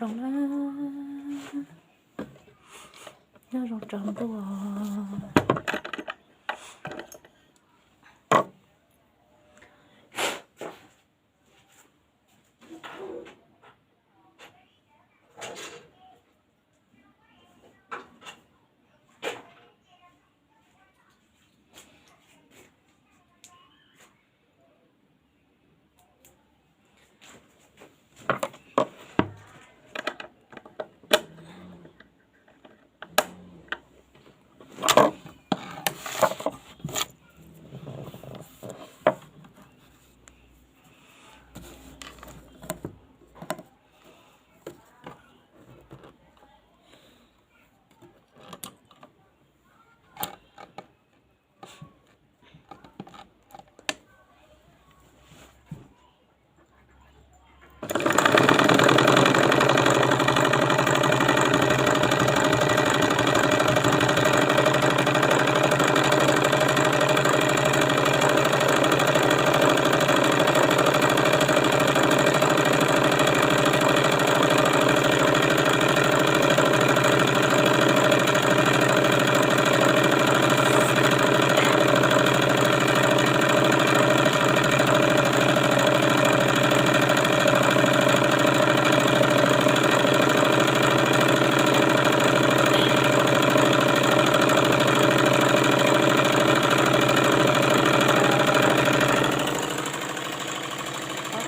Zoo na, nyob zoo tsaus ntuj.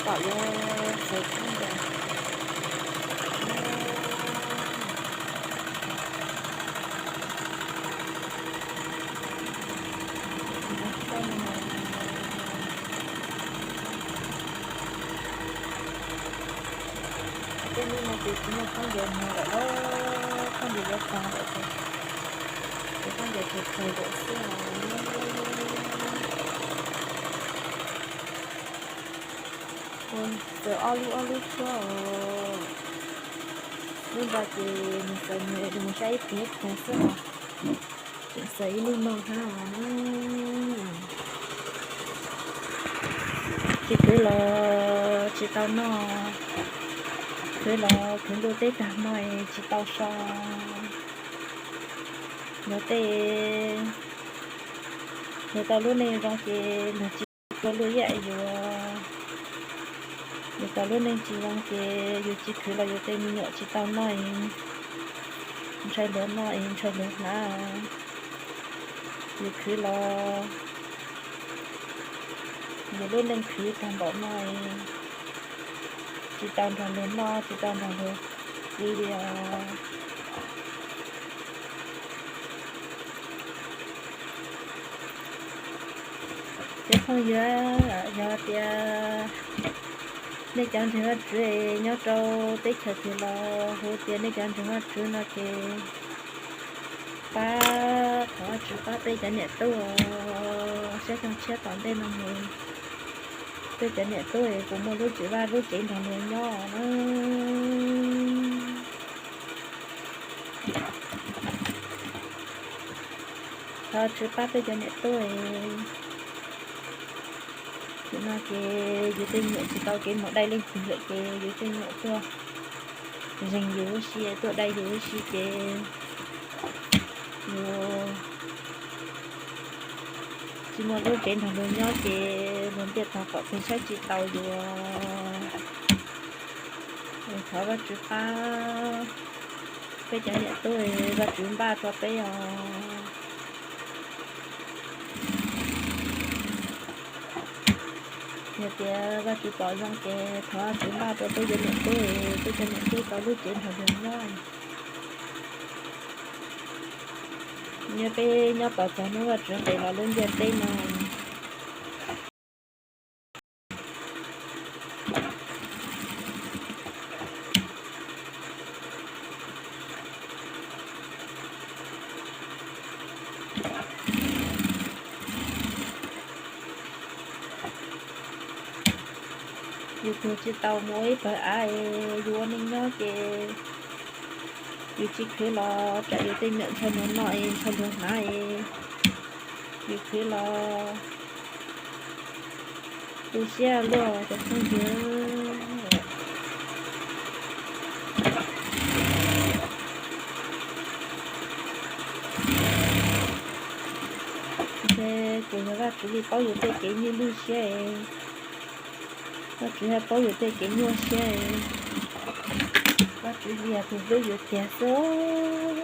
Tab tom yuav xaws khaub ncaws. Tej hnub no ces tsis muaj khaub ncaws mus lawm lauj, khaub ncaws yuav tag lawm ces, ces khaub ncaws tsuas tshuav nkaum xwb os. Ua xaws ob lub ob lub tshuab os. Lub nrad ces nws xaws nws mus saib ib pliag ib pliag xwb os. Tseem xaws ib lub no thiab os. Tsis khwv los tsis tau noj, khwv los khwv ntuj teb tag hmo tsis tau so. Luag tej, luag tau lub neej zoo ces luag tsis tua luag ib yam yus. Luag tau lub neej tsis zoo ces yus tsis khwv los yus tej me nyuam tsis tau noj, ntshai luag noj es ntshai luag hnav. Yus khwv los yus lub neej khwv tag npaum no, tsis tau nrog luag noj tsis tau nrog luag tiv li os. Cov phooj ywg, yog tias nej cov ntseeg Vajtswv nyob rau teb chaws twg los hu tias nej cov ntseeg Vajtswv no ces pab, thov Vajtswv pab peb cov niam tub, saib xyoo tshiab tom ntej no mus peb cov niam tub es puas muaj lub tsev vaj lub tsev nrog luag nyob na. Thov Vajtswv pab peb cov niam tub. Thaum no ces yus tej me nyuam tsis tau kev mus dai leej twg lawm ces yus tej me nyuam tuaj zeeg yus lub si, tuaj dai yus lub si ces yus tsis muaj lub tsev nrog luag nyob ces luag ntiaj teb kom pes saib tsis taus yus. Thov Vajtswv pab peb cov niam tub, Vajtswv npaj rau peb os. Yog tias Vajtswv pom zoo ces thov Vajtswv npaj rau peb cov niam tub, peb cov niam tub tau lub tsev nrog luag nyob. Nyob peb nyob tos txog hnub Vajtswv nqis los lub ntiaj teb no. Yus tuag tsis tau mus ua ib pawg av es yus ua neej nyob ces yus tsis khwv los tsam yus tej me nyuam ntshai luag noj es ntshai luag hnav es yus khwv los tu siab luaj cov phooj ywg. Tswv li paub yus tej kev nyuaj nyuaj siab, Vajtswv yog paub yus tej kev nyuaj siab, Vajtswv li yog tus hlub yus tiag xwb.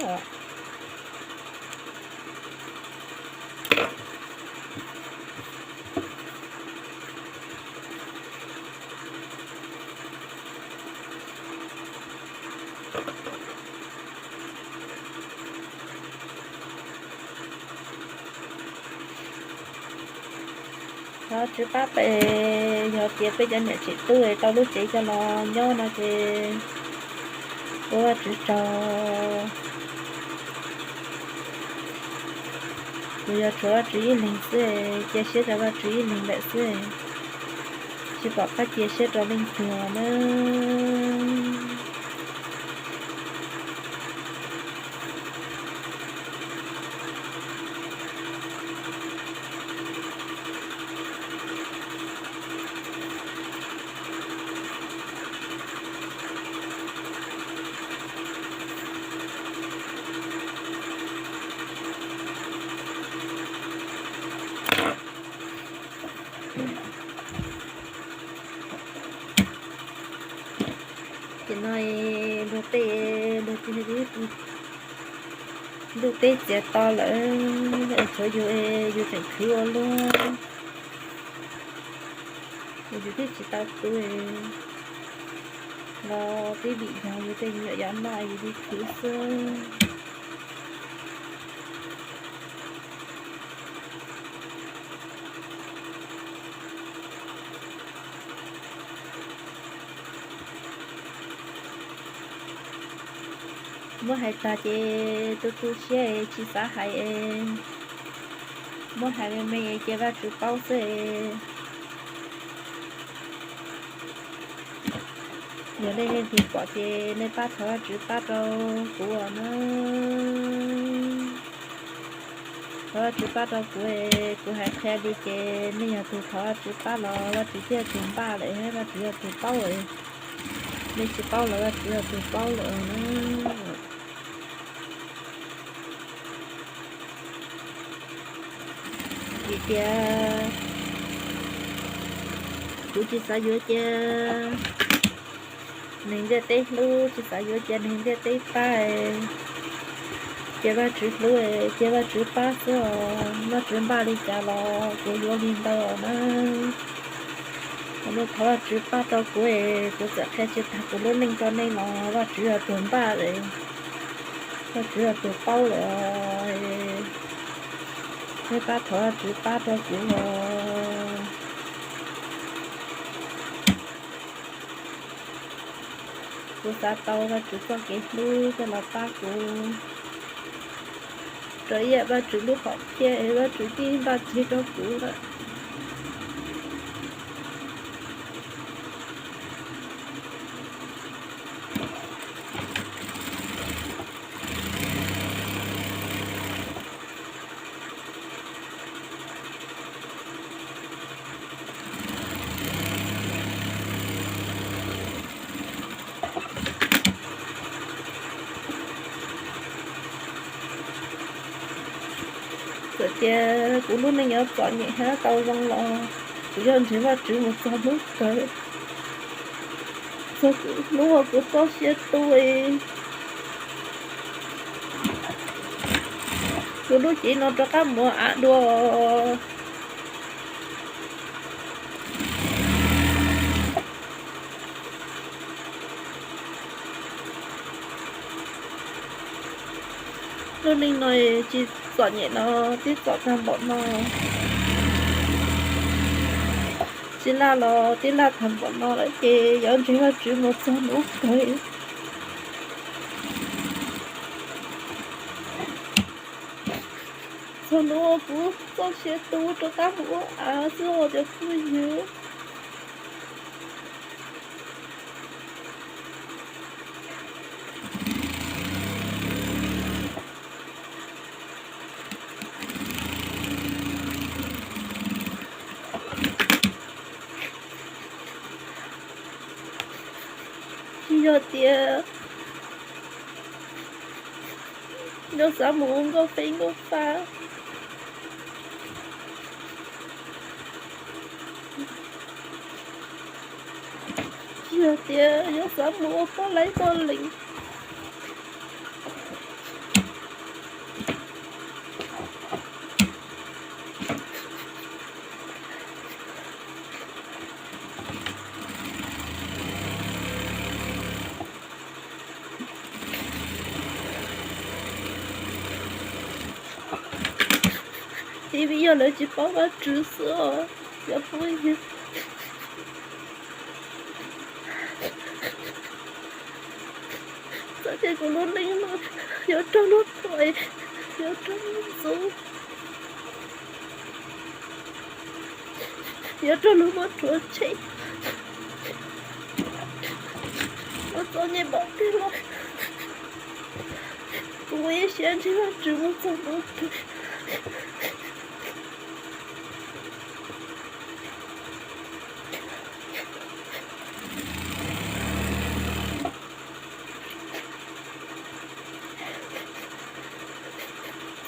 Thov Vajtswb pab peb, yog tias peb cov niam tseem tub tau lub tsev coj los nyob no ces ua Vajtswv tsaug. Kuv yog tshuav Vajtswv ib leeg xwb, cia siab rau Vajtswv ib leeg lawm xwb, tsis pom qab cia siab rau leej twg na. Ces no luag tej, luag tej, ntuj teb txias to lawm, tshuav yus, yus tseem khwv ua luaj, yus twb tsis tau tu los twb vim yog yus tej me nyuam yav noj yus li khwv xwb. Muab hais tag ces tu tu siab tsis xav hais, muab hais me me ces Vajtswv paub xwb. Yog nej leej twg pom ces nej pab thov Vajtswv pab rau kuv os na. Thov Vajtswv pab rau kuv, kuv hais qhia li ces nej yog tus thov Vajtswv pab los Vajtswv thiaj yog tus npaj lawm, Vajtswv yog tus paub. Nej tsis paub los Vajtswv yog tus paub lawm na. Vim tias kuv tsis xav yuav cia neeg ntiaj teb hlub, tsis xav yuav cia neeg ntiaj teb pab, cia Vajtswv hlub, cia Vajtswv pab xwb os. Vajtswv npaj li cas los kuv yuav li ntawd na. Nej thov Vajtswv pab rau kuv, kuv txawm qhia tsis tag kuv lub neej rau nej los Vajtswv yog tus npaj lawm, Vajtswv yog tus paub lawm. Nej pab thov Vajtswv pab rau kuv os. Kuv xav tau Vajtswv txoj kev hlub coj los pab kuv, rau ib yam Vajtswv lub hom phiaj es Vajtswv twb npaj tseg rau kuv lawm. Txawm tias kuv lub neej yuav txom nyem thiab tau zoo los kuv yuav ntseeg Vajtswv mus txog hnub kawg. Txog hnub uas kuv txoj sia tu, kuv lub cev no rov qab mus av dua. Lub neej no tsis txom nyem no twb txom tag npaum no, tsis laj los twb laj tag npaum no lawm ces yuav ntseeg Vajtswv mus txog hnub kawg. Txog hnub kuv txoj sia tu rov qab mus ua av xwb os cov phooj ywg. Tsis yog tias nyob xav mus ua nkauj fej nkauj fab, Yog tias yuav xav mus ua poj laib poj leeg, tib vim yog lawv tsis paub Vajtswv xwb os cov phooj ywg. Txawm tias kuv lub neej no yuav raug luag thuam, yuav raug luag ntxub, yuav raug luag muab rhuav tshem, ua txom nyem npaum twg los kuv ua ib siab ntseeg Vajtswv mus txog ntua twg.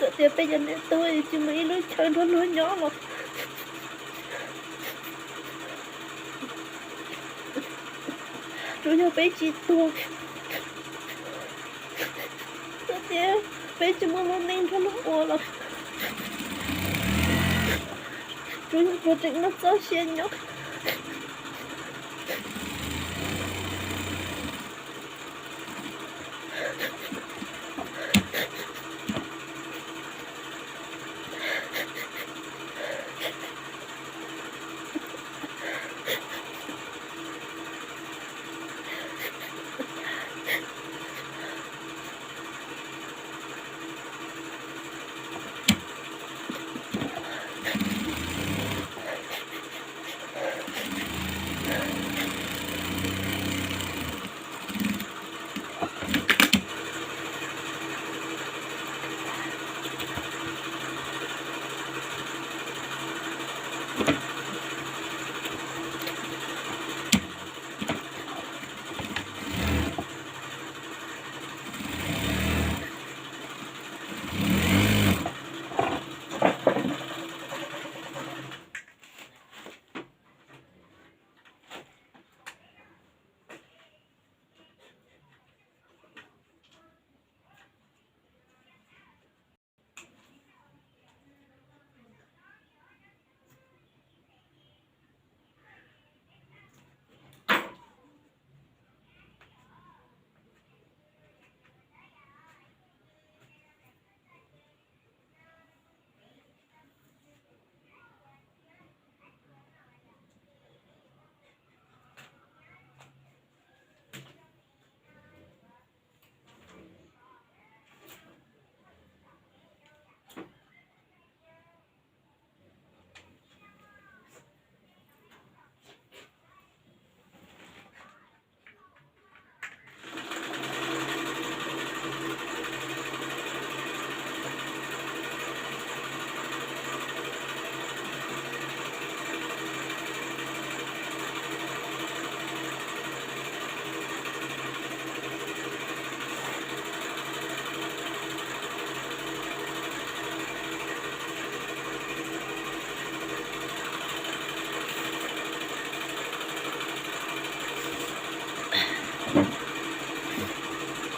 Txawm tias peb cov niam tub tsis muaj ib lub chaw nrog luag nyob los, tsuas yog peb tsis tuag, txawm tias peb tsis muaj lub neej nrog luag ua los, tsuas yog puas tseem muaj txoj sia nyob.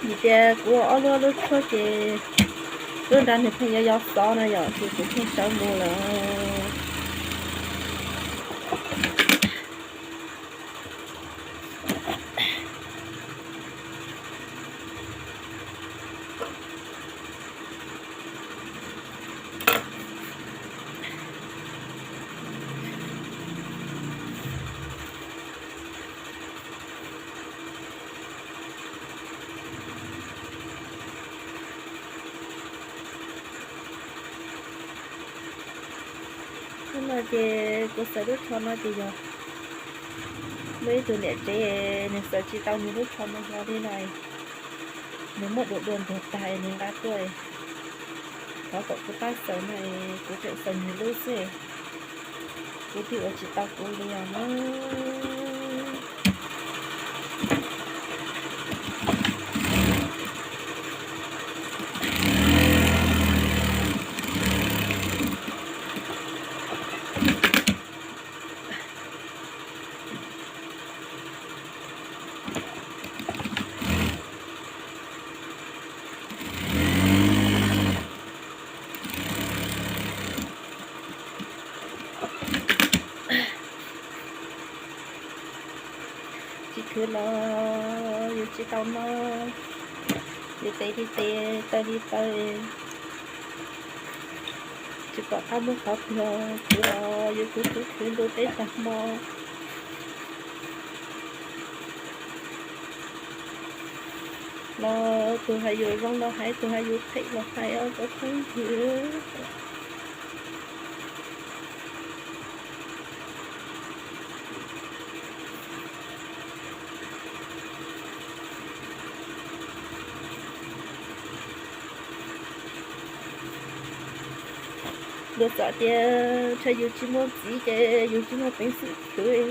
Vim tias kuv ua ob lub ob lub tshuaj ces lub nrad nws pheej yuav yos xov no yom, ces kuv pheej sawv mus lawm. Hnub no ces kuv xaws lub tsho no ces yog muaj ib tug niam tsev nws xaws tsis tau nws lub tsho no hlo li no, nws muab dua dua ntuag tag es nws nqa tuaj, thov kom kuv pab xaws no es kuv tseem xaws nws lub xwb, kuv twb ua tsis tau kuv li os na. Los yus tsis tau noj, yus tes li tes, taw li taw, tsis pom qab muab qhov twg khwv los yus khwv khwv khwv ntu peb tag hmo. Los tus hais yus zoo los hais, tus hais yus phem los hais os cov phooj ywg. Luag xav tias ntshe yus tsis muaj txiv ces yus tsis muaj peev xwm khwv,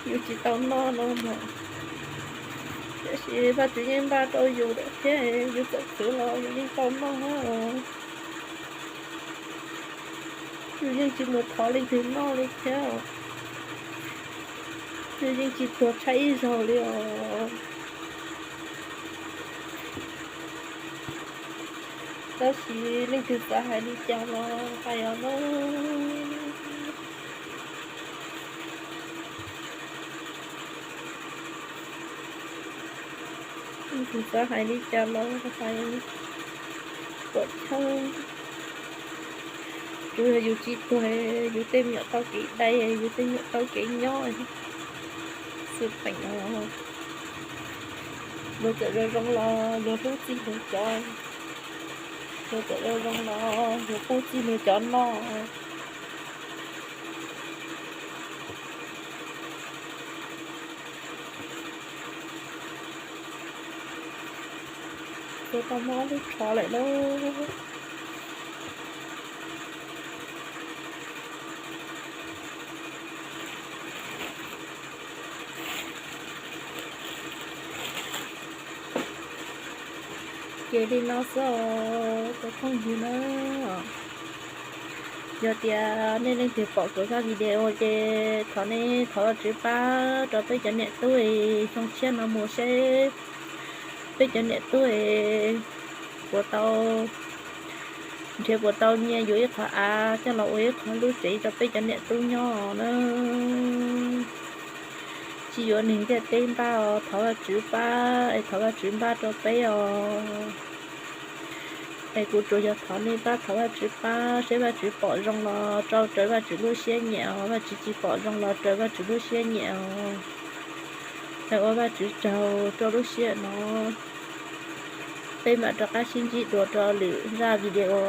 yus tsis tau noj no mas, tiam sis Vajtswv yeej npaj rau yus lawm thiab, yus txawm khwv los yus yeej tau noj os. Yus yeej tsis mus thov leej twg noj li thiab, yus yeej tsis tuag tshaib ib zaug li os. Tab sis leej twg xav hais li cas los hais os na. Leej twg xav hais li cas los hais, puas chawj. Tsuas yog yus tsis tuag, yus tej me nyuam tau kev dai, yus tej me nyuam tau kev nyob xwb peem os. Luag txawm zoo zoo los luag hlub txij luag cov, luag txawm zoo zoo los luag pub txij luag cov noj. Tuag tau hmo ob lub tsho lawm lauj. Ces li no xwb os cov phooj ywg na. Yog tias nej leej twg pom kuv zaj video ces thov nej thov Vajtswv pab rau peb cov niam tub es xyoo tshiab no mus seb peb cov niam tub es puas tau nrhiav puas tau nyiaj yuav ib qho av coj los ua ib qho lub tsev rau peb cov niam tub nyob na. Tsis yuav neeg ntiaj teb npaj os, thov Vajtswv pab es thov Vajtswv npaj rau peb os. Es kuv tsuas yog thov nej pab, thov Vajtswv pab, seb Vajtswv pom zoo los raws Vajtswv lub siab nyiam os, Vajtswv tsis pom zoo los raws Vajtswv lub siab nyiam os. Es ua Vajtswv tsaug rau lub sij hawm no peb mam rov qab sib ntsib dua rau lwm zaj video.